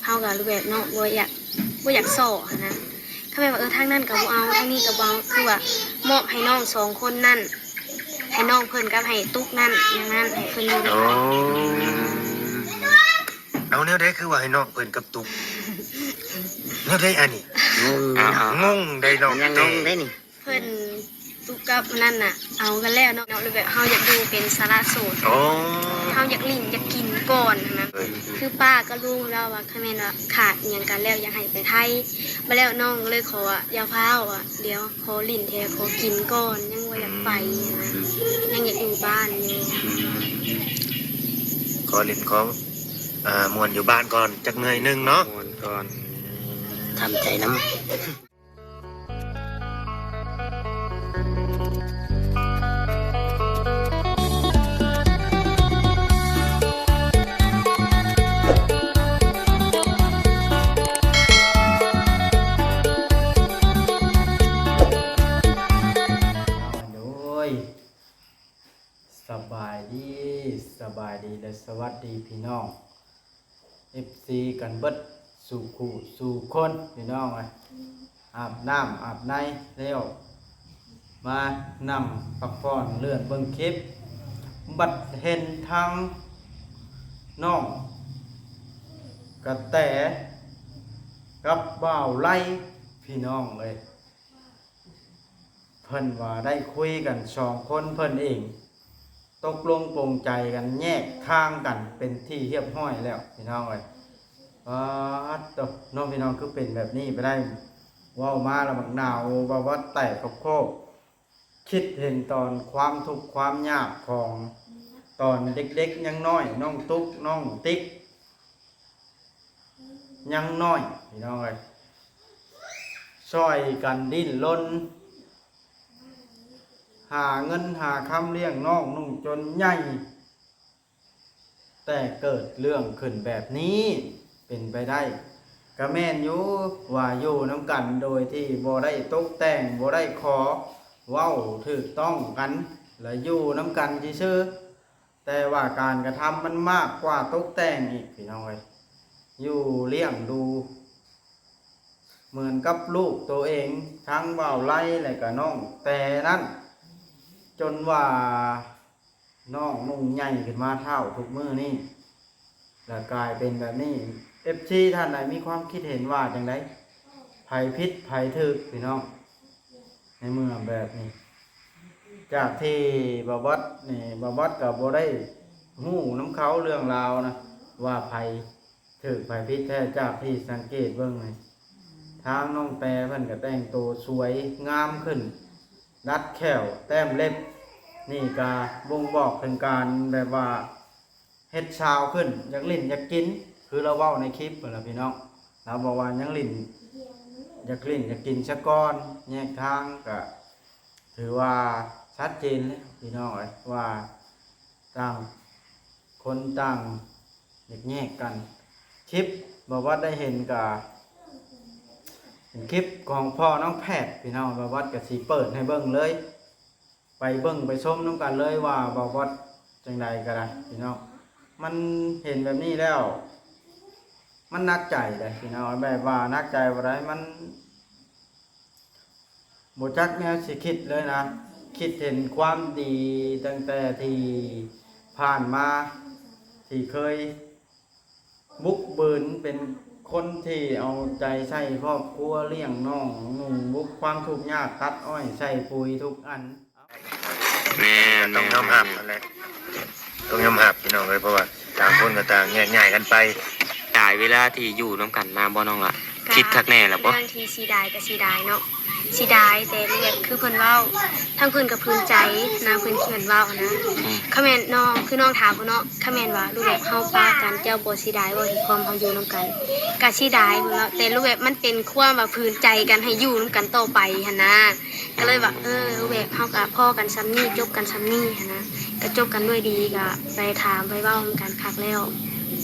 ເຮົາກໍແບບເນາະ ບໍ່ຢາກ ບໍ່ຢາກສໍ້ຫັ້ນນະ. ຄັນແມ່ນວ່າ ເອີ ທາງນັ້ນກໍບໍ່ເອົາ ທາງນີ້ກໍບໍ່ເອົາ ຄືວ່າມອບໃຫ້ນ້ອງສອງຄົນນັ້ນ ໃຫ້ນ້ອງເພິ່ນກັບໃຫ້ຕຸກນັ້ນ ຢ່າງນັ້ນ ໃຫ້ເພິ່ນຢູ່ນຳກັນ. ໂອ້ ເອົາແນວໃດ ຄືວ່າໃຫ້ນ້ອງເພິ່ນກັບຕຸກ ແນວໃດອັນນີ້? ງົງ ເອົາໆ ງົງໄດ໋ນ້ອງ ມັນຍັງ ເອີ ງົງໄດ໋ນີ້. ເພິ່ນຕຸກກັບອັນນັ້ນນະ ເອົາກັນແລ້ວເນາະ ເນາະ ຫຼືແບບເຮົາຢາກຢູ່ເປັນສາລະໂສດ. ໂອ້ ເຮົາຢາກຫຼິ້ນຢາກກິນກ່ອນຫັ້ນນະ. ເອີ ຄືປ້າກັບລຸງລາວວ່າ ຄັນແມ່ນວ່າຂາດອີ່ຫຍັງກັນແລ້ວ ຢາກໃຫ້ໄປໄທ. ບາດແລ້ວນ້ອງກໍເລີຍຂໍວ່າ ຢ່າຟ້າວ ວ່າດຽວຂໍຫຼິ້ນແທ້ ຂໍກິນກ່ອນ ຍັງບໍ່ຢາກໄປຫັ້ນນະ. ອືມ ຍັງຢາກຢູ່ບ້ານຢູ່. ອືມ ຂໍຫຼິ້ນ ຂໍ ອ່າ ມ່ວນຢູ່ບ້ານກ່ອນຈັກໜ້ອຍໜຶ່ງເນາະ ມ່ວນກ່ອນ ທຳໃຈນຳ. ໂດຍ ສະບາຍດີ ສະບາຍດີ ແລະ ສະຫວັດດີພີ່ນ້ອງ ເອັຟຊີ ກັນເບິດສູ່ຄູ່ສູ່ຄົນ ພີ່ນ້ອງເອີຍ. ອາບນ້ຳອາບໃນແລ້ວ ມານັ່ງພັກຜ່ອນເລື່ອນເບິ່ງຄລິບ ບັດເຫັນທາງນ້ອງກະແຕກັບບ່າວໄລ ພີ່ນ້ອງເອີຍ. ເພິ່ນວ່າໄດ້ຄຸຍກັນສອງຄົນເພິ່ນເອງ ຕົກລົງປົງໃຈກັນ ແຍກທາງກັນເປັນທີ່ຮຽບຮ້ອຍແລ້ວ ພີ່ນ້ອງເອີຍ. ປາດໂທ້ ນ້ອງ ພີ່ນ້ອງ ຄືເປັນແບບນີ້ໄປໄດ້. ເວົ້າມາລະບັກໜາວ ບ່າວວັດແຕກໂຄກ ຄິດເຫັນຕອນຄວາມທຸກຄວາມຍາກຂອງຕອນເດັກໆ ຍັງນ້ອຍ ນ້ອງຕຸກ ນ້ອງຕິກ ຍັງນ້ອຍ ພີ່ນ້ອງເອີຍ ຊ່ອຍກັນດີ້ນລົນ ຫາເງິນຫາຄຳລ້ຽງນ້ອງນຸ່ງຈົນໃຫຍ່ ແຕ່ເກີດເລື່ອງຂຶ້ນແບບນີ້ ເປັນໄປໄດ້ກະແມ່ນຢູ່ວ່າຢູ່ນຳກັນໂດຍທີ່ບໍ່ໄດ້ຕົກແຕ່ງ ບໍ່ໄດ້ຂໍເວົ້າຖືກຕ້ອງກັນ ແລະ ຢູ່ນຳກັນຊື່ໆ ແຕ່ວ່າການກະທຳມັນມາກກວ່າຕົກແຕ່ງອີກ ພີ່ນ້ອງເອີຍ. ຢູ່ລ້ຽງດູເໝືອນກັບລູກໂຕເອງ ທັງບ່າວໄລ ແລະກະນ້ອງແຕ່ນັ້ນ ຈົນວ່ານ້ອງນຸ່ງໃຫຍ່ຂຶ້ນມາເຖົ້າທຸກມື້ນີ້ ແລະກາຍເປັນແບບນີ້. ເອັຟຊີ ທ່ານໃດມີຄວາມຄິດເຫັນວ່າຈັ່ງໃດ? ໃຜຜິດໃຜຖືກ ພີ່ນ້ອງ ໃນເມື່ອແບບນີ້? ຈາກທີ່ບ່າວວັດນີ້ ບ່າວວັດກໍບໍ່ໄດ້ຮູ້ນຳເຂົາເລື່ອງລາວນະ ວ່າໃຜຖືກໃຜຜິດແທ້. ຈາກທີ່ສັງເກດເບິ່ງນີ້ ທາງນ້ອງແຕເພິ່ນກໍແຕ່ງໂຕສວຍງາມຂຶ້ນ ດັດແຂ້ວ ແຕ້ມເລັບ ນີ້ກໍບົ່ງບອກເຖິງການແບບວ່າ ເຮັດຊາວຂຶ້ນ ຢາກຫຼິ້ນຢາກກິນ ຄືລາວເວົ້າໃນຄລິບຫັ້ນລະພີ່ນ້ອງ. ລາວບອກວ່າຍັງຫຼິ້ນ ຢາກຫຼິ້ນຢາກກິນຊະກ່ອນ ແຍກທາງ ກະຖືວ່າຊັດເຈນແລ້ວພີ່ນ້ອງເອີຍ ວ່າຕ່າງຄົນຕ່າງແຍກໆກັນ. ຄລິບບ່າວວັດໄດ້ເຫັນກະເປັນຄລິບຂອງພໍ່ນ້ອງແພດພີ່ນ້ອງ ບ່າວວັດກະຊິເປີດໃຫ້ເບິ່ງເລີຍ. ໄປເບິ່ງໄປຊົມນຳກັນເລີຍວ່າບ່າວວັດຈັ່ງໃດກໍໄດ້ພີ່ນ້ອງ. ມັນເຫັນແບບນີ້ແລ້ວ ມັນໜັກໃຈເດ້ພີ່ນ້ອງ ແບບວ່າໜັກໃຈບໍ່ໄດ້ ມັນບໍ່ຈັກແນວຊິຄິດເລີຍນະ. ຄິດເຫັນຄວາມດີຕັ້ງແຕ່ທີ່ຜ່ານມາ ທີ່ເຄີຍ ບຸກບືນ ເປັນຄົນທີ່ເອົາໃຈໃສ່ຄອບຄົວ ລ້ຽງນ້ອງນຸ່ງບຸກຄວາມທຸກຍາກ ຕັດອ້ອຍໃສ່ປຸຍທຸກອັນ. ແມ່ນ ຕ້ອງຍອມຮັບຫັ້ນແຫຼະ ຕ້ອງຍອມຮັບພີ່ນ້ອງເອີຍ ເພາະວ່າຕ່າງຄົນກໍຕ່າງແຍກຍ້າຍກັນໄປ. ຫຼາຍເວລາທີ່ຢູ່ນຳກັນນະບໍ່ນ້ອງລະ? ຄິດຄັກແນ່ລະບໍ່? ເລື່ອງທີ່ເສຍດາຍກໍເສຍດາຍເນາະ ເສຍດາຍ ແຕ່ແບບຄືເພິ່ນເວົ້າ ທາງເພິ່ນກໍຜືນໃຈນະ ເພິ່ນ ເພິ່ນເວົ້ານະ. ອືມ ຄັນແມ່ນນ້ອງ ຄືນ້ອງຖາມເພິ່ນເນາະ ຄັນແມ່ນວ່າ ຫຼືແບບເຮົາປະກັນ ເຈົ້າບໍ່ເສຍດາຍບໍ່ ເຫັນຄວາມເຮົາຢູ່ນຳກັນ? ກໍເສຍດາຍເພິ່ນເນາະ ແຕ່ ຫຼືແບບມັນເປັນຄວາມວ່າຜືນໃຈກັນໃຫ້ຢູ່ນຳກັນຕໍ່ໄປຫັ້ນນະ. ກໍເລີຍວ່າ ເອີ ແບບເຮົາກໍພໍ້ກັນສ່ຳນີ້ ຈົບກັນສ່ຳນີ້ຫັ້ນນະ ກໍຈົບກັນດ້ວຍດີ ກໍໄປຖາມໄປເວົ້ານຳກັນຄັກແລ້ວ.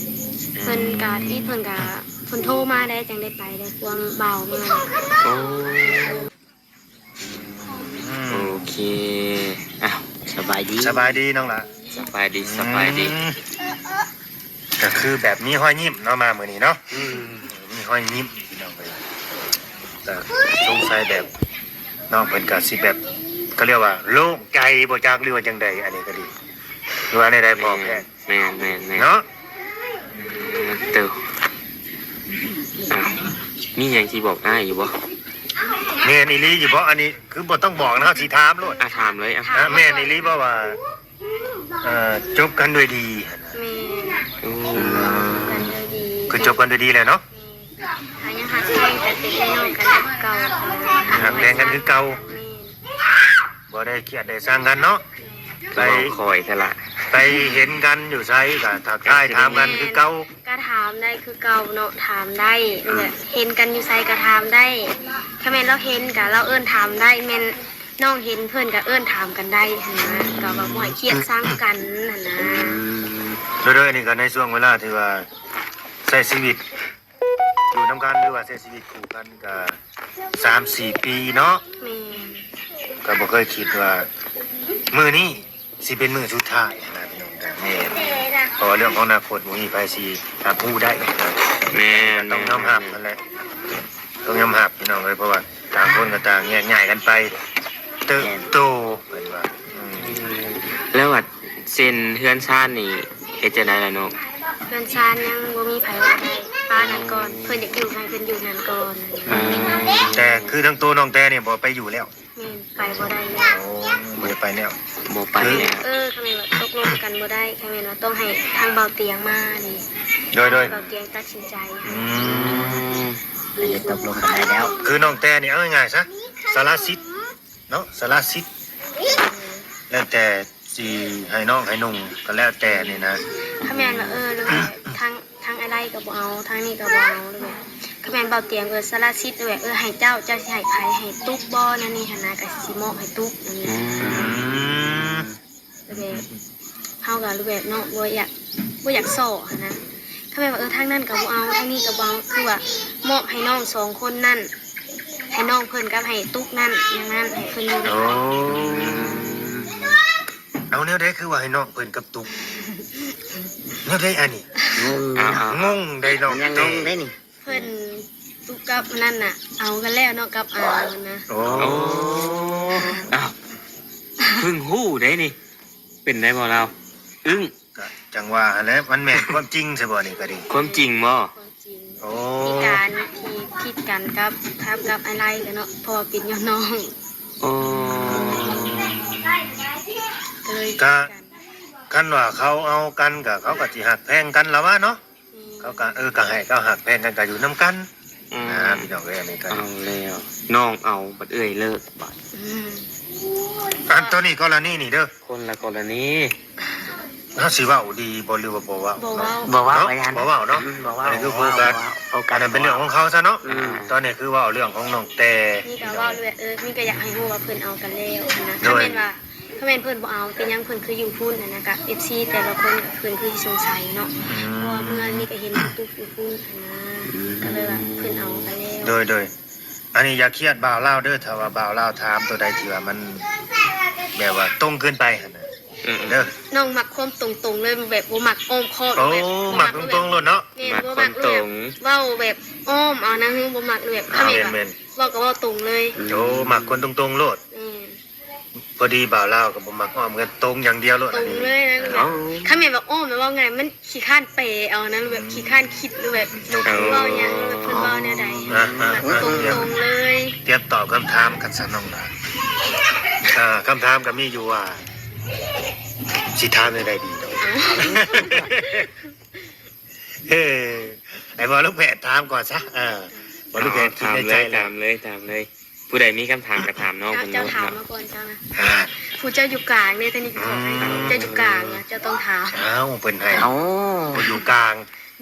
ເພິ່ນກະ ທີ່ເພິ່ນກະ ເພິ່ນໂທມາໄດ້ ຈັ່ງໄດ້ໄປໄດ້ຄວາມບ່າວມາ. ໂອ້ ໂອເຄ ອ້າວ ສະບາຍດີ ສະບາຍດີນ້ອງຫຼ້າ ສະບາຍດີ ສະບາຍດີ. ອືມ ກໍຄືແບບມີຮອຍຍິ້ມເນາະ ມາມື້ນີ້ເນາະ ອືມ ມີຮອຍຍິ້ມພີ່ນ້ອງເອີຍ. ກໍສົງໄສແບບ ນ້ອງເພິ່ນກໍຊິແບບ ເຂົາເອີ້ນວ່າໂລ່ງໃຈບໍ່ຈັກ ຫຼືວ່າຈັ່ງໃດ ອັນນີ້ກໍດີ ຫຼືວ່າແນວໃດພໍ່ແພດ? ແມ່ນໆໆ ເນາະ ເອີ ເຕີ ອ່າ ມີຫຍັງຊິບອກອ້າຍຢູ່ບໍ່? ແມ່ນອີ່ຫຼີຢູ່ບໍ່? ອັນນີ້ຄືບໍ່ຕ້ອງບອກນະ ເຮົາຊິຖາມໂລດ. ອ່າ ຖາມເລີຍ ອ່າ ອ່າ ແມ່ນອີ່ຫຼີບໍ່ວ່າ ເອີ ຈົບກັນດ້ວຍດີ? ແມ່ນ ໂອ້ ຈົບກັນດ້ວຍດີ ຄືຈົບກັນດ້ວຍດີແລ້ວເນາະ? ແມ່ນ ກໍຍັງຮັກແພງກັນເປັນພີ່ນ້ອງກັນຄືເກົ່າ ຮັກແພງກັນຄືເກົ່າ ແມ່ນ ບໍ່ໄດ້ຄຽດໄດ້ຊັງກັນເນາະ. ແມ່ນ ໄປ ຄືເວົ້າຄ່ອຍແທ້ລະ ໄປເຫັນກັນຢູ່ໃສກໍທັກທາຍຖາມກັນຄືເກົ່າ ກໍຖາມໄດ້ຄືເກົ່າເນາະ ຖາມໄດ້ ອືມ ແບບເຫັນກັນຢູ່ໃສກໍຖາມໄດ້ ຖ້າແມ່ນລາວເຫັນກໍລາວເອີ້ນຖາມໄດ້ ແມ່ນ ນ້ອງເຫັນເພິ່ນກໍເອີ້ນຖາມກັນໄດ້ຫັ້ນນະ ກໍວ່າບໍ່ໃຫ້ຄຽດຊັງກັນຫັ້ນນະ. ອືມ ໂດຍໆ ນີ້ກໍໃນຊ່ວງເວລາທີ່ວ່າໃຊ້ຊີວິດຢູ່ນຳກັນ ຫຼືວ່າໃຊ້ຊີວິດຄູ່ກັນກໍສາມສີ່ປີເນາະ. ແມ່ນ ກໍບໍ່ເຄີຍຄິດວ່າມື້ນີ້ຊິເປັນມື້ສຸດທ້າຍຫັ້ນນະ ພີ່ນ້ອງ. ແມ່ນ ເພາະວ່າເລື່ອງຂອງອະນາຄົດບໍ່ມີໃຜຊິຮັບຮູ້ໄດ້ນະ. ແມ່ນ ຕ້ອງຍອມຮັບຫັ້ນແຫຼະ. ຕ້ອງຍອມຮັບພີ່ນ້ອງເອີຍ ເພາະວ່າຕ່າງຄົນກໍຕ່າງແຍກຍ້າຍກັນໄປເຕີບໂຕ ເພິ່ນວ່າ ອືມ ແລ້ວວ່າເຊັ່ນເຮືອນຊານນີ້ເຮັດຈັ່ງໃດລະນ້ອງ? ເຮືອນຊານຍັງບໍ່ມີໃຜວ່າໄດ້ ປະນັ້ນກ່ອນ ເພິ່ນຢາກຢູ່ໃຫ້ເພິ່ນຢູ່ນັ້ນກ່ອນ. ອືມ ແຕ່ຄືທັງໂຕນ້ອງແຕ່ນີ້ບໍ່ໄປຢູ່ແລ້ວ? ແມ່ນ ໄປບໍ່ໄດ້ແລ້ວ. ໂອ້ ບໍ່ໄດ້ໄປແລ້ວ ບໍ່ໄປແລ້ວ. ເອີ ຄັນແມ່ນວ່າຕົກລົງກັນບໍ່ໄດ້ ຄັນແມ່ນວ່າຕ້ອງໃຫ້ທາງເບົາຕຽງມານີ້ ໂດຍໆ ເບົາຕຽງຕັດສິນໃຈ. ອືມ ເຮັດຕົກລົງກັນໄດ້ແລ້ວ ຄືນ້ອງແຕ່ນີ້ ເອົາງ່າຍໆຊະ ສະລະສິດເນາະ ສະລະສິດ ແລ້ວແຕ່ຊິໃຫ້ນ້ອງໃຫ້ນຸ່ງກໍແລ້ວແຕ່ນີ້ນະ. ຄັນແມ່ນວ່າ ເອີ ທາງ ທາງອ້າຍໄລກໍບໍ່ເອົາ ທາງນີ້ກໍບໍ່ເອົາ ຫຼືແບບ ຄັນແມ່ນເບົາຕຽງ ເອີ ສະລະສິດ ຫຼືແບບ ເອີ ໃຫ້ເຈົ້າ ເຈົ້າຊິໃຫ້ໃຜ ໃຫ້ຕຸກບໍ່ ແນວນີ້ຫັ້ນນະ ກໍຊິມອບໃຫ້ຕຸກ ແນວນີ້. ອືມ ແບບ ເຮົາກໍ ຫຼືແບບເນາະ ບໍ່ຢາກ ບໍ່ຢາກສໍ້ຫັ້ນນະ. ຄັນແມ່ນວ່າ ເອີ ທາງນັ້ນກໍບໍ່ເອົາ ທາງນີ້ກໍບໍ່ເອົາ ຄືວ່າມອບໃຫ້ນ້ອງສອງຄົນນັ້ນ ໃຫ້ນ້ອງເພິ່ນກັບໃຫ້ຕຸກນັ້ນ ຢ່າງນັ້ນ ໃຫ້ເພິ່ນຢູ່ນຳກັນ. ໂອ້ ເອົາແນວໃດ ຄືວ່າໃຫ້ນ້ອງເພິ່ນກັບຕຸກ ແນວໃດອັນນີ້? ງົງ ອ່າໆ ງົງໄດ໋ນ້ອງ ຍັງງົງໄດ໋ນີ້. ເພິ່ນຕຸກກັບອັນນັ້ນນະ ເອົາກັນແລ້ວເນາະ ກັບອາວນະ. ໂອ້ ໂອ້ ອ້າວ ເພິ່ງຮູ້ເດ້ນີ້ ເປັນໄດ້ບໍ່ລາວ? ອຶ້ງ ກະຈັ່ງວ່າຫັ້ນແຫຼະ ມັນແມ່ນຄວາມຈິງຊະບໍ່ນີ້ກະດີ? ຄວາມຈິງບໍ່? ຄວາມຈິງ. ໂອ້ ມີການທີ່ຜິດກັນກັບ ກັບ ກັບອ້າຍໄລກັນເນາະ ເພາະວ່າເປັນຍ້ອນນ້ອງ. ໂອ້ ກໍເລີຍ ກະ ຜິດກັນ. ຄັນວ່າເຂົາເອົາກັນ ກະເຂົາກໍຊິຮັກແພງກັນລະວ່າເນາະ. ອືມ ເຂົາກໍ ເອີ ກໍໃຫ້ເຂົາຮັກແພງກັນ ກໍຢູ່ນຳກັນ ອືມ ນະ ພີ່ນ້ອງເອີຍ. ອັນນີ້ກໍ ເອົາແລ້ວ ນ້ອງເອົາ ບັດເອື້ອຍເລີກ ບາດ ອືມ ອັນໂຕນີ້ກໍລະນີນີ້ເດີ ຄົນລະກໍລະນີ. ເຮົາຊິເວົ້າດີບໍ່ ຫຼືວ່າບໍ່ເວົ້າ? ບໍ່ເວົ້າ ບໍ່ເວົ້າ ເນາະ ບໍ່ເວົ້າເນາະ. ອືມ ບໍ່ເວົ້າ ອັນນີ້ຄືໂຟກັສ ບໍ່ເວົ້າ ອັນນັ້ນເປັນເລື່ອງຂອງເຂົາຊະເນາະ. ອືມ ຕອນນີ້ຄືເວົ້າເລື່ອງຂອງນ້ອງແຕ່ ນີ້ກໍເວົ້າແບບ ເອີ ນີ້ກໍຢາກໃຫ້ຮູ້ວ່າເພິ່ນເອົາກັນແລ້ວຫັ້ນນະ. ໂດຍ ຄັນແມ່ນວ່າ ຄັນແມ່ນເພິ່ນບໍ່ເອົາ ເປັນຫຍັງເພິ່ນຄືຢູ່ພຸ້ນຫັ້ນນະ ກະ ເອັຟຊີ ແຕ່ລະຄົນກໍເພິ່ນຄືຊິສົງໄສເນາະ. ອືມ ເພາະວ່າເມື່ອນີ້ກໍເຫັນຕຸກຢູ່ພຸ້ນຫັ້ນນະ ອືມ ກໍເລີຍວ່າເພິ່ນເອົາກັນແລ້ວ. ໂດຍໆ ອັນນີ້ຢ່າຄຽດບ່າວລາວເດີ ຖ້າວ່າບ່າວລາວຖາມໂຕໃດທີ່ວ່າມັນແບບວ່າຕົງເກີນໄປຫັ້ນນະ ອືມ ເດີ. ນ້ອງມັກຄວາມຕົງໆເລີຍ ແບບບໍ່ມັກອ້ອມຄ້ອມ. ໂອ້ ແບບບໍ່ມັກ ມັກຕົງໆໂລດເນາະ. ແມ່ນ ມັກ ບໍ່ມັກແບບ ຄວາມຕົງ ເວົ້າແບບອ້ອມເອົານະ ບໍ່ມັກແບບ ອ່າ ຄັນແມ່ນ ແມ່ນ ແມ່ນ ເວົ້າກໍເວົ້າຕົງເລີຍ. ໂອ້ ມັກຄົນຕົງໆໂລດ. ແມ່ນ ພໍດີບ່າວລາວກໍບໍ່ມັກອ້ອມກັນ ຕົງຢ່າງດຽວໂລດ. ຕົງເລີຍນະ ເອົາ ຄັນແມ່ນວ່າອ້ອມແລ້ວເວົ້າງ່າຍ ມັນຂີ້ຄ້ານແປເອົານະ ແບບ ອືມ ຂີ້ຄ້ານຄິດ ຫຼືແບບ ໂອເຄ ເວົ້າຫຍັງ ຫຼືແບບເພິ່ນເວົ້າແນວໃດ. ອ່າ ອ່າ ຕົງໆເລີຍ. ຕຽມຕອບຄຳຖາມກັນຊະນ້ອງຫຼາ. ອ່າ ຄຳຖາມກໍມີຢູ່ວ່າ ຊິຖາມແນວໃດດີເນາະ? ເອີ ໃຫ້ໝໍລູກແພດຖາມກ່ອນຊະ. ເອີ ໝໍລູກແພດ ເອົາ ຄິດໃນໃຈແລ້ວ ຖາມເລີຍ ຖາມເລີຍ ຖາມເລີຍ. ຜູ້ໃດມີຄຳຖາມກໍຖາມນ້ອງເພິ່ນໂລດເນາະ. ເຈົ້າ ເຈົ້າຖາມມາກ່ອນເຈົ້ານະ. ອ່າ ຜູ້ເຈົ້າຢູ່ກາງເດ້ ຕອນນີ້ ອືມ ເຈົ້າຢູ່ກາງນະ ເຈົ້າຕ້ອງຖາມ. ອ້າວ ເພິ່ນໃຫ້ ເອົ້າ ເພິ່ນຢູ່ກາງ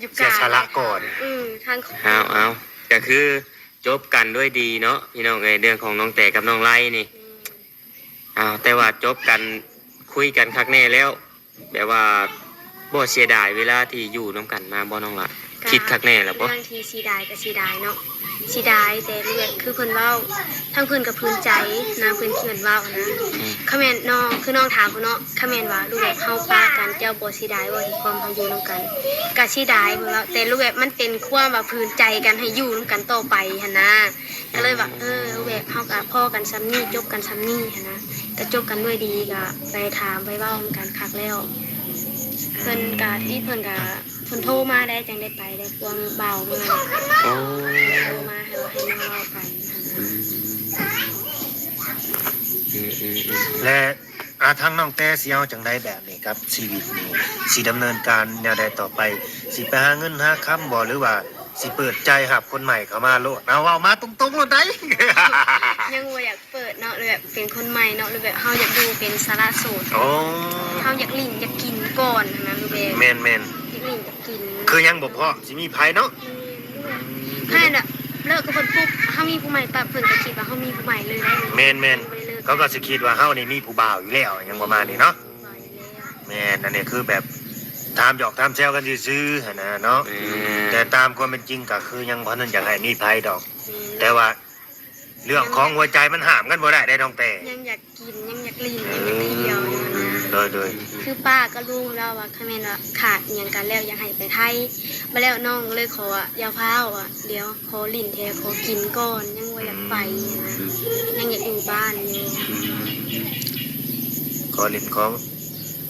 ຢູ່ກາງ ເສຍສະຫຼະກ່ອນ. ອືມ ທາງ ເອົາ ເອົາ ກໍຄືຈົບກັນດ້ວຍດີເນາະ ພີ່ນ້ອງເອີຍ ເລື່ອງຂອງນ້ອງແຕກັບນ້ອງໄລນີ້. ອືມ ອ້າວ ແຕ່ວ່າຈົບກັນ ຄຸຍກັນຄັກແນ່ແລ້ວ ແບບວ່າບໍ່ເສຍດາຍເວລາທີ່ຢູ່ນຳກັນມາບໍ່ ນ້ອງຫຼະ? ຄິດຄັກແນ່ແລ້ວບໍ່? ເລື່ອງທີ່ເສຍດາຍກໍເສຍດາຍເນາະ ເສຍດາຍ ແຕ່ແບບຄືເພິ່ນເວົ້າ ທາງເພິ່ນກໍຜືນໃຈນຳເພິ່ນທີ່ເພິ່ນເວົ້ານະ. ອືມ ຄັນແມ່ນນ້ອງ ຄືນ້ອງຖາມພຸ້ນເນາະ ຄັນແມ່ນວ່າແບບເຮົາປະກັນ ເຈົ້າບໍ່ເສຍດາຍບໍ່ ເຫັນຄວາມເຮົາຢູ່ນຳກັນ? ກໍເສຍດາຍເພິ່ນວ່າ ແຕ່ແບບມັນເປັນຄວາມວ່າຜືນໃຈກັນໃຫ້ຢູ່ນຳກັນຕໍ່ໄປຫັ້ນນະ. ກໍເລີຍວ່າ ເອີ ແບບເຮົາກໍພໍກັນສ່ຳນີ້ ຈົບກັນສ່ຳນີ້ຫັ້ນນະ ກໍຈົບກັນດ້ວຍດີ ກໍໄປຖາມໄປເວົ້ານຳກັນຄັກແລ້ວ. ເພິ່ນກໍ ອີເພິ່ນກໍ ເພິ່ນໂທມາໄດ້ ຈັ່ງໄດ້ໄປໄດ້ ພວກບ່າວເມືອງ ໂອ້ ໂທມາໃຫ້ວ່າໃຫ້ມາເວົ້າກັນຫັ້ນນະ. ອືມ ອືມໆໆ ແລະ ອ່າ ທາງນ້ອງແຕ້ຊິເອົາຈັ່ງໃດແບບນີ້ກັບຊີວິດນີ້ ຊິດຳເນີນການແນວໃດຕໍ່ໄປ? ຊິໄປຫາເງິນຫາຄຳບໍ່ ຫຼືວ່າຊິເປີດໃຈຮັບຄົນໃໝ່ເຂົ້າມາໂລດ? ເອົາ ເວົ້າມາຕົງໆໂລດໄດ໋. ຍັງບໍ່ຢາກເປີດເນາະ ຫຼືແບບເປັນຄົນໃໝ່ເນາະ ຫຼືແບບເຮົາຢາກຢູ່ເປັນສາລະໂສດ. ໂອ້ ເຮົາຢາກຫຼິ້ນຢາກກິນກ່ອນຫັ້ນນະ ຫຼືແບບ ແມ່ນໆ ຢາກຫຼິ້ນຢາກກິນ ຄືຍັງບໍ່ພ້ອມຊິມີໃຜເນາະ. ແມ່ນ ແມ່ນ ຖ້າແບບເລີກກັບເພິ່ນປຸບ ເຮົາມີຜູ້ໃໝ່ປັບ ເພິ່ນກໍຄິດວ່າເຮົາມີຜູ້ໃໝ່ເລີຍໄດ໋. ແມ່ນໆ ຍັງບໍ່ໄດ້ເລີກ ເຂົາກໍຊິຄິດວ່າເຮົານີ້ມີຜູ້ບ່າວຢູ່ແລ້ວ ຫຍັງປະມານນີ້ເນາະ. ແມ່ນ ອັນນີ້ຄືແບບຖາມຫຍອກຖາມແຊວກັນຊື່ໆຫັ້ນນະເນາະ. ແມ່ນ ແຕ່ຕາມຄວາມເປັນຈິງກໍຄືຍັງບໍ່ທັນຢາກໃຫ້ມີໃຜດອກ. ແມ່ນ ແຕ່ວ່າເລື່ອງຂອງຫົວໃຈມັນຫ້າມກັນບໍ່ໄດ້ເດ້ນ້ອງແຕ້. ຍັງຢາກກິນ ຍັງຢາກຫຼິ້ນ ຍັງຢາກທ່ຽວຢູ່ຫັ້ນນະ. ໂດຍໆ ຄືປ້າກັບລຸງລາວວ່າ ຄັນແມ່ນວ່າຂາດອີ່ຫຍັງກັນແລ້ວ ຢາກໃຫ້ໄປໄທ. ບາດແລ້ວນ້ອງກໍເລີຍຂໍວ່າ ຢ່າຟ້າວ ວ່າດຽວ ຂໍຫຼິ້ນແທ້ ຂໍກິນກ່ອນ ຍັງບໍ່ຢາກໄປນະ. ອືມ ຍັງຢາກຢູ່ບ້ານຢູ່. ອືມ ຂໍຫຼິ້ນ ຂໍ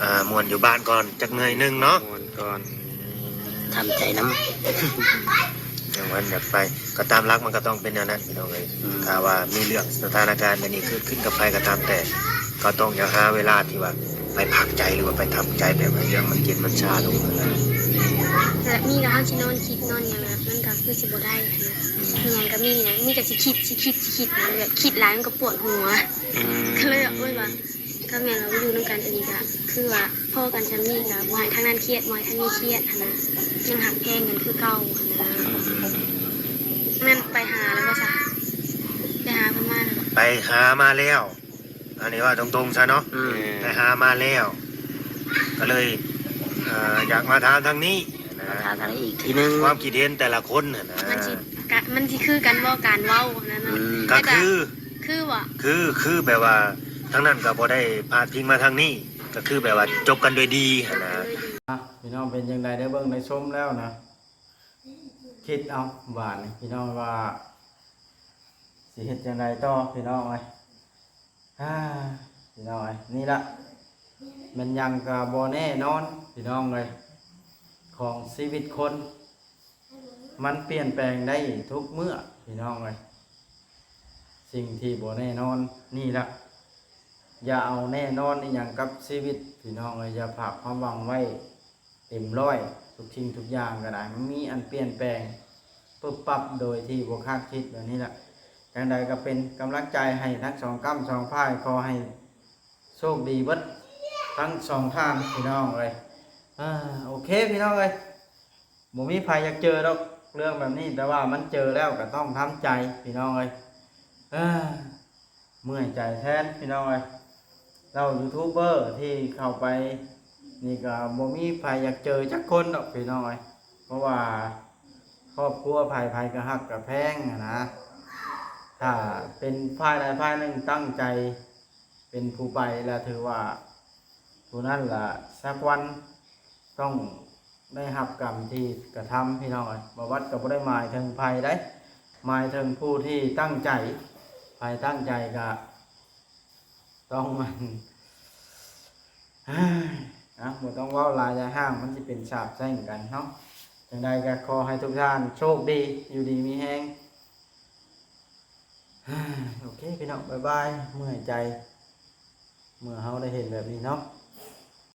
ອ່າ ມ່ວນຢູ່ບ້ານກ່ອນຈັກໜ້ອຍໜຶ່ງເນາະ ມ່ວນກ່ອນ ທຳໃຈນຳ ຍັງບໍ່ທັນຢາກໄປ. ກໍຕາມຫຼັກມັນກໍຕ້ອງເປັນແນວນັ້ນພີ່ນ້ອງເອີຍ. ອືມ ຖ້າວ່າມີເລື່ອງສະຖານະການແບບນີ້ເກີດຂຶ້ນກັບໃຜກໍຕາມແຕ່ ກໍຕ້ອງຢາກຫາເວລາທີ່ວ່າໄປພັກໃຈ ຫຼືວ່າໄປທຳໃຈ ແບບໃຫ້ເລື່ອງມັນເຢັນມັນຊາລົງ. ແບບນີ້ກໍເຮົາຊິນອນຄິດນອນຫຍັງ ມັນກໍຄືຊິບໍ່ໄດ້ຫັ້ນນະ. ອືມ ອີ່ຫຍັງກໍມີນະ ມີແຕ່ຊິຄິດ ຊິຄິດ ຊິຄິດ ແບບຄິດຫຼາຍມັນກໍປວດຫົວ. ອືມ ກໍເລີຍວ່າ ໂອ້ຍ ວ່າ ກໍແມ່ນວ່າຢູ່ນຳກັນອີກ ກໍຄືວ່າພໍກັນສ່ຳນີ້ ກໍບໍ່ໃຫ້ທາງນັ້ນຄຽດ ບໍ່ໃຫ້ທາງນີ້ຄຽດຫັ້ນນະ ຍັງຮັກແພງກັນຄືເກົ່າຫັ້ນນະ. ອືມ ແມ່ນໄປຫາແລ້ວບໍ່ຊະ? ໄປຫາເພິ່ນມາແລ້ວບໍ່? ໄປຫາມາແລ້ວ ອັນນີ້ເວົ້າຕົງໆຊະເນາະ. ອືມ ໄປຫາມາແລ້ວ ກໍເລີຍ ເອີ ຢາກມາຖາມທາງນີ້ ມາຖາມທາງນີ້ອີກທີໜຶ່ງ ຄວາມຄິດເຫັນແຕ່ລະຄົນຫັ້ນນະ ມັນຊິ ກະ ມັນຊິຄືກັນບໍ່ ການເວົ້າຫັ້ນນະ. ອືມ ກໍຄື ຄືບໍ່? ຄື ຄືແບບວ່າທາງນັ້ນກໍບໍ່ໄດ້ພາດພິງມາທາງນີ້ ກໍຄືແບບວ່າຈົບກັນດ້ວຍດີຫັ້ນນະ. ອ່ະ ພີ່ນ້ອງເປັນຈັ່ງໃດ ໄດ້ເບິ່ງໄດ້ຊົມແລ້ວນະ ຄິດເອົາບາດນີ້ພີ່ນ້ອງວ່າຊິເຮັດຈັ່ງໃດຕໍ່ ພີ່ນ້ອງເອີຍ. ອ່າ ພີ່ນ້ອງເອີຍ ນີ້ລະ ແມ່ນຫຍັງກໍບໍ່ແນ່ນອນ ພີ່ນ້ອງເອີຍ ຂອງຊີວິດຄົນ ມັນປ່ຽນແປງໄດ້ທຸກເມື່ອ ພີ່ນ້ອງເອີຍ. ສິ່ງທີ່ບໍ່ແນ່ນອນນີ້ລະ ຢ່າເອົາແນ່ນອນອີ່ຫຍັງກັບຊີວິດ ພີ່ນ້ອງເອີຍ. ຢ່າຝາກຄວາມຫວັງໄວ້ເຕັມຮ້ອຍ ທຸກສິ່ງທຸກຢ່າງກໍໄດ້ ມັນມີອັນປ່ຽນແປງປຶບປັບໂດຍທີ່ບໍ່ຄາດຄິດແບບນີ້ລະ. ຈັ່ງໃດກໍເປັນກຳລັງໃຈໃຫ້ທັງສອງກ້ຳສອງຝ່າຍ ຂໍໃຫ້ໂຊກດີເບິດທັງສອງທ່ານ ພີ່ນ້ອງເອີຍ. ອ່າ ໂອເຄ ພີ່ນ້ອງເອີຍ ບໍ່ມີໃຜຢາກເຈີດອກເລື່ອງແບບນີ້ ແຕ່ວ່າມັນເຈີແລ້ວກໍຕ້ອງທຳໃຈ ພີ່ນ້ອງເອີຍ. ເອີ ເມື່ອຍໃຈແທນ ພີ່ນ້ອງເອີຍ. ເຫຼົ່າຢູທູບເບີທີ່ເຂົ້າໄປນີ້ກໍບໍ່ມີໃຜຢາກເຈີຈັກຄົນດອກ ພີ່ນ້ອງເອີຍ ເພາະວ່າຄອບຄົວໃຜ ໃຜກໍຮັກກໍແພງຫັ້ນນະ. ຖ້າເປັນຝ່າຍໃດຝ່າຍໜຶ່ງຕັ້ງໃຈເປັນຜູ້ໄປ ລະຖືວ່າຜູ້ນັ້ນລະສັກວັນ ຕ້ອງໄດ້ຮັບກຳທີ່ກະທຳ ພີ່ນ້ອງເອີຍ. ບ່າວວັດກໍບໍ່ໄດ້ໝາຍເຖິງໃຜໃດ ໝາຍເຖິງຜູ້ທີ່ຕັ້ງໃຈ. ໃຜຕັ້ງໃຈກະຕ້ອງ ເອົາ ບໍ່ຕ້ອງເວົ້າຫຼາຍ ຢ່າຫ້າງ ມັນຊິເປັນສາບແຊ່ງກັນເນາະ. ຈັ່ງໃດກໍຂໍໃຫ້ທຸກທ່ານໂຊກດີ ຢູ່ດີມີແຮງ. ໂອເຄ ພີ່ນ້ອງ ບາຍບາຍ. ເມື່ອຍໃຈ ເມື່ອເຮົາໄດ້ເຫັນແບບນີ້ເນາະ.